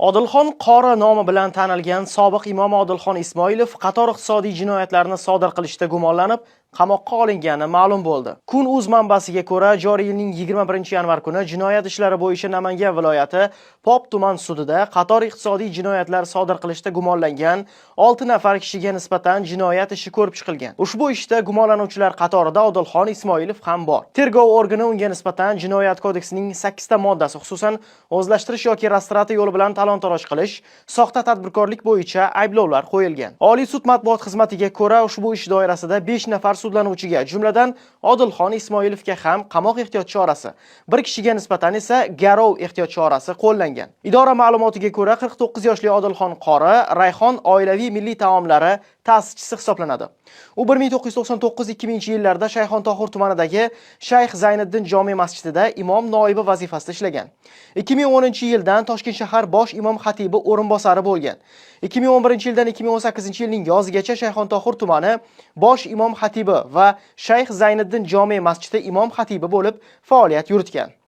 Odilxon qori nomi bilan tanilgan sobiq imom Odilxon Ismoilov qator iqtisodiy jinoyatlarni sodir qilishda gumonlanib, qamoqqa olingani ma'lum bo'ldi. Kun uz manbasiga ko'ra, joriy yilning 21-yanvar kuni jinoyat ishlari bo'yicha Namangan viloyati Pop tuman sudida qator iqtisodiy jinoyatlar sodir qilishda gumonlangan 6 nafar kishiga nisbatan jinoyat ishi ko'rib chiqilgan. Ushbu ishda gumonlanuvchilar qatorida Odilxon Ismoilov ham bor. Tergov organi unga nisbatan Jinoyat kodeksining 8 ta moddasi, xususan, o'zlashtirish yoki rastrata yo'li bilan talon-taroj qilish, soxta tadbirkorlik bo'yicha ayblovlar qo'yilgan. Oliy sud matbuot xizmatiga ko'ra, ushbu ish doirasida 5 nafar sudlanuvchiga, jumladan Odilxon Ismoilovga ham qamoq ehtiyot chorasi, bir kishiga nisbatan esa garov ehtiyot chorasi qo'llangan. Idora ma'lumotiga ko'ra, 49 yoshli Odilxon qori Rayhon oilaviy milliy taomlari ta'sischisi hisoblanadi. U 1999-2000 yillarda Shayxontohur tumanidagi Shayx Zayniddin jome masjidida imom noibi vazifasida ishlagan. 2010-yildan Toshkent shahar bosh imom xatibi o'rinbosari bo'lgan. 2011-yildan 2018-yilning yozigacha Shayxontohur tumani bosh imom xatibi va Shayx Zayniddin jome masjidi imom xatibi bo'lib faoliyat yuritgan.